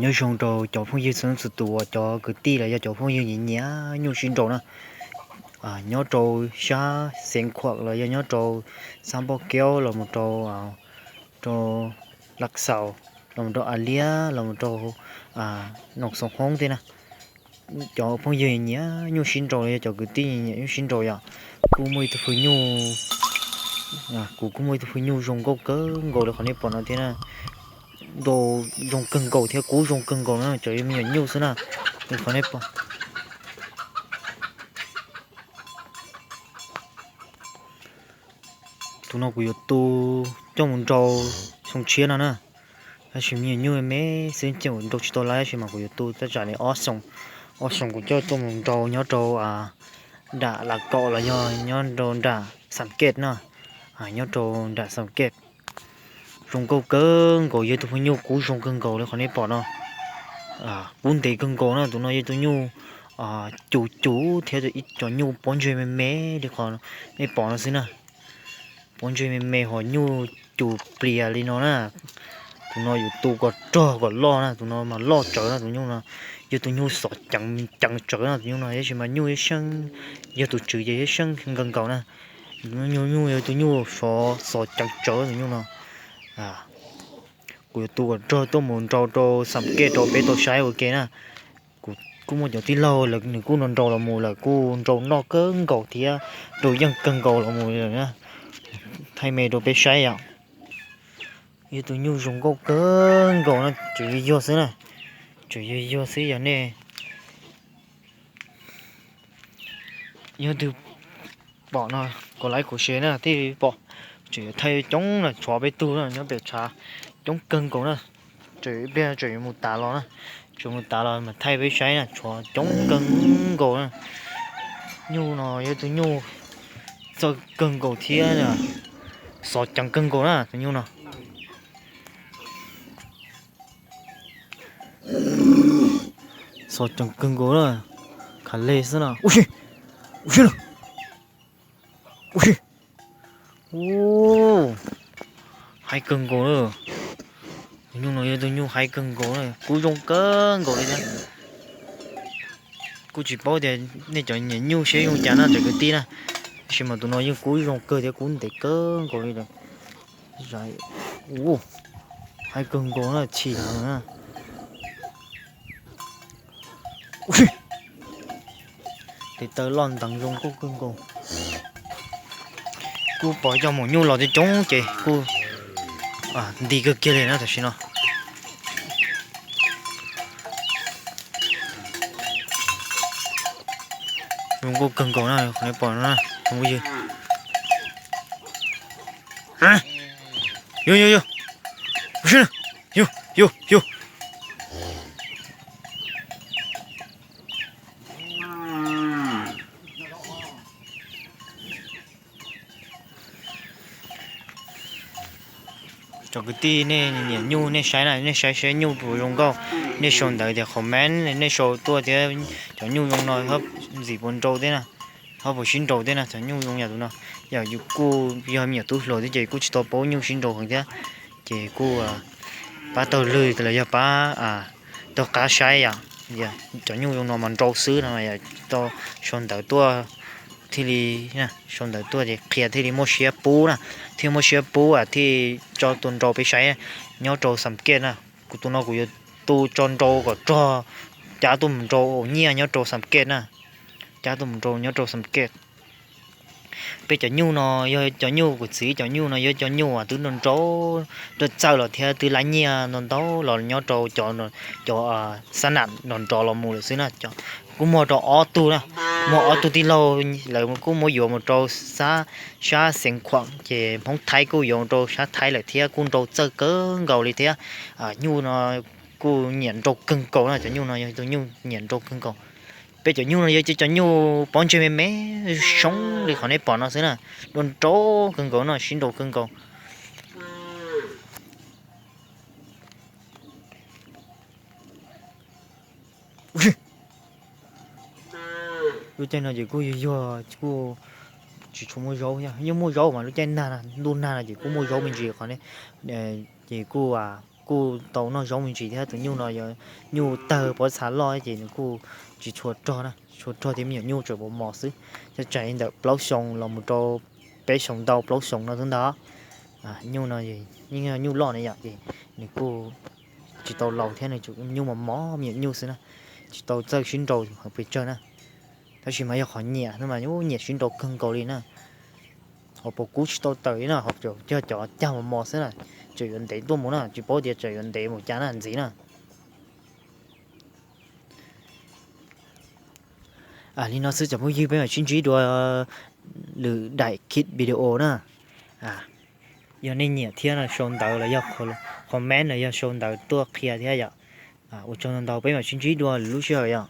Nyob zoo rau cov phooj ywg txhua leej txhua tus uas cov kwv tij los yog cov phooj ywg nyiam nyiam nyuj sib nraus na, nyob rau sab Xeev Khuam los yog nyob rau sab Npauj Keub los mus rau, rau Laj Xaus, los mus rau A Liab, los mus rau Noom Xoom Hoob tej na. Cov phooj ywg nyiam nyuj sib nraus los yog cov kwv tij nyiam nyuj sib nraus yom, kuj muaj ib tug phwj nyuj, kuv kuj muaj ib tug phwj nyuj zoo nkauj kawg nkaus li qhov nej pom no thiab na. Nraus zoo kawg nkaus thiab kub zoo kawg nkaus na, cov me nyuam nyuj xwb na. Li qhov nej pom, tus no kuv yuav tu coj mus nraus xyoo tshiab no na. Tab sis me nyuam nyuj me xwb ces kuv nraus tsis tau lawm, tab sis mas kuv yuav tu tab tsam li ob xyoo, ob xyoo kuv coj tuaj mus nraus nyob rau nram Las Kaum los yog nyob rau nram Xam Kej no, nyob rau nram Xam Kej. Zoo nkauj kawg nkaus, yog tus phwj nyuj kub zoo kawg nkaus li qhov nej pom no. Kub ntev kawg nkaus na, tus no yog tus nyuj cum cum thiab ib cov nyuj pob ntseg me me li qhov nej pom no xwb na. Pob ntseg me me ho nyuj cum plias li no na. Tus no yuav tu kom rog kom loj na, tus no mas loj tsawv na, tus nyuj no yog tus nyuj xov ceev ceev tsawv na, tus nyuj no tab sis mas nyuj ib seej, yog tus tswv ces ib seej kawg nkaus na. Nyuj, nyuj yog tus nyuj xov ceev tsawv tus nyuj no. Kuv yuav tu kom rog tuaj mus nraus rau Xam Kej rau peb tau saib ua ke na. Kuv kuj muaj cov tij laug lawv nws kuj nraus nraus los mus, lawv kuj nraus noj kawg nkaus thiab nraus yeej kawg nkaus los mus li lawm na. Thaij me rau peb saib yom. Yog tus nyuj zoo nkauj kawg nkaus na, tseem yuag yuag xwb na, tseem yuag yuag xwb yog nej yog tus pom no kom like kom share na thiaj pom. Tseem yuav thaij coob na, tshuav peb tug na nyob pem tshav, coob kawg nkaus na. Tseem ib pliag tseem yuav mus tav los na, tseem mus tav los mas thaij peb saib na, tshuav coob kawg nkaus na. Nyuj no yog tus nyuj txawj kawg nkaus thiab xov ceev kawg nkaus na tus nyuj no. Xov ceev kawg nkaus na, khav leg xwb na. Ua si, ua si, ua si. Haib kawg nkaus na. Tus nyuj no yog tus nyuj haib kawg nkaus na, kub zoo kawg nkaus li thiab. Kuj tsis paub tias nej cov nyiam nyuj seb zoo cas na cov kwv tij na, tab sis mas tus no yeej kub zoo kawg thiab kub ntev kawg nkaus li lawm. Haib kawg nkaus na, chim heev na. Tes taw loj nteev zoo nkauj kawg nkaus. Kuj pom cov maum nyuj los coob coob ces kuj nti kawg kiag li na tam sim no. Zoo nkauj kawg nkaus na, qhov nej pom no na, phooj ywg. Yog, yog, yog. Yog, yog, yog. Cov kwv tij nej nyiam nyuj nej saib na, nej saib saib nyuj puas zoo nkauj, nej sau ntawv tias comment, nej sau tuaj thiab cov nyuj zoo no ntxim puas nrau thiab na, ho puas sib nrau thiab na, cov nyuj zoo yam tus no. Yog yus kuj yog me nyuam tub hluas thiab ces kuj tsis tau paub nyuj sib nrau heev thiab, ces kuj pab taug lw los yog pab taug qab saib yom. Cov nyuj zoo no mas nrau xwb no, tau sau ntawv tuaj thiaj li, sau ntawv tuaj ces qhia thiaj li muaj siab pub na, thiaj muaj siab pub thiaj tso tuaj nrau peb saib nyob rau Xam Kej na. Kuv tus no kuv yuav tu tso nrau kom rog, cab tuaj mus nrau ua nyiaj nyob rau Xam Kej na, cab tuaj mus nrau nyob rau Xam Kej. Peb cov nyuj no yog cov nyuj kuv txiv cov nyuj no yog cov nyuj uas twb nrau nrau txawj los thiab twb lab nyiaj ntau ntau los nyob rau cov, cov xab nam nrov nrov los mus lawm xwb na. Kuj muaj rau ob tug na, muaj ob tug tij laug lawv kuj muab yuav mus rau sab Xeev Khuam ces Hmoob Thaib kuj yuav mus rau sab Thaib lawm thiab kuj nrau txawj kawg nkaus li thiab. Nyuj no kuj nyiam nrau kawg nkaus na, cov nyuj no yog tus nyuj nyiam nrau kawg nkaus. Peb cov nyuj no yog cov nyuj pob ntseg me me soob li qhov nej pom no xwb na, nrau nrau kawg nkaus no, sib nrau kawg nkaus. Lub caij no ces kuj yuag yuag kuj tsis tshua muaj zaub, yeej muaj zaub mas lub caij nag, ntuj nag no ces kuj muaj zaub me ntsis qhov ne, ces kuj kuj tau noj zaub me ntsis thiab. Tus nyuj no yog nyuj tawg pob txha loj ces nws kuj tsis tshua rog na, tsis tshua rog thiab, me nyuam nyuj tseem mos mos xwb. Cov tsam li ntawm plaub xyoos los mus rau peb xyoos ntau, plaub xyoos no xwb ntag. Nyuj no yeej yog nyuj loj na yom, ces nws kuj tsis tau laus thiab, nws tsuas nyuj mos mos me nyuam nyuj xwb na, tsis tau txawj sib nraus pes tsawg na. Tab sis mas yog qhov nyiam no mas nyiam sib nraus kawg nkaus li na. Ho puas kub tsis tau tawm li na, ho cog cov cag mos mos xwb na, tseem yuav ntev tuaj mus na, tsis paub tias tseem yuav ntev mus cas na ntxiv na. Li no xwb cov phooj ywg, peb mam sib ntsib dua lwm daim kit video na. Yog nej nyiam thiab no sau ntawv los yog comment los yog sau ntawv tuaj qhia thiab yom. Ua tsaug ntau ntau, peb mam sib ntsib dua lwm lub sij hawm yom.